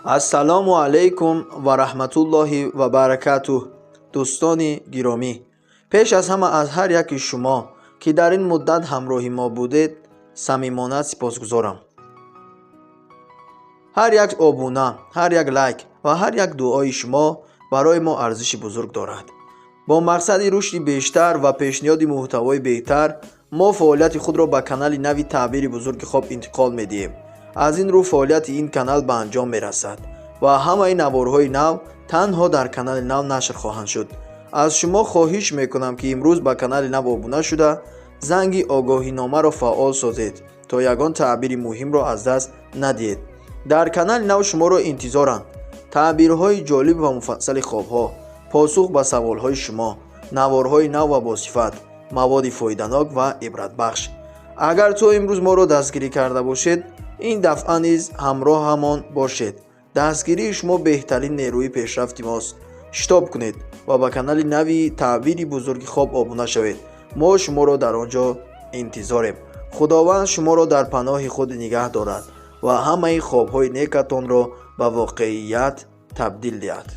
Ассалому алайкум ва раҳматуллоҳи ва баракатуҳ. Дӯстони гиромӣ, пеш аз ҳама аз ҳар яки шумо, ки дар ин муддат ҳамроҳи мо будед, самимона сипосгузорам. Ҳар як обуна, ҳар як лайк ва ҳар як дуои шумо барои мо арзиши бузург дорад. Бо мақсади рушди бештар ва пешниҳоди муҳтавои беҳтар мо фаъолияти худро ба канали нави Таъбири бузурги хоб интиқол медиҳем. Аз ин рӯ фаъолияти ин канал ба анҷом мерасад ва ҳамаи наворҳои нав танҳо дар канали нав нашр хоҳанд шуд. Аз шумо хоҳиш мекунам, ки имрӯз ба канали нав обуна шуда, занги огоҳиномаро фаъол созед, то ягон таъбири муҳимро аз даст надиҳед. Дар канали нав шуморо интизоранд таъбирҳои ҷолиб ва муфассали хобҳо, посух ба саволҳои шумо, наворҳои нав ва босифат, маводи фоиданок ва ибратбахш. Агар то имрӯз моро дастгирӣ карда бошед, ин дафъа низ ҳамроҳамон бошед. Дастгирии шумо беҳтарин нерӯи пешрафти мост. Шитоб кунед ва ба канали нави Таъбири бузурги хоб обуна шавед. Мо шуморо дар он ҷо интизорем. Худованд шуморо дар паноҳи худ нигаҳ дорад ва ҳамаи хобҳои некатонро ба воқеият табдил диҳад.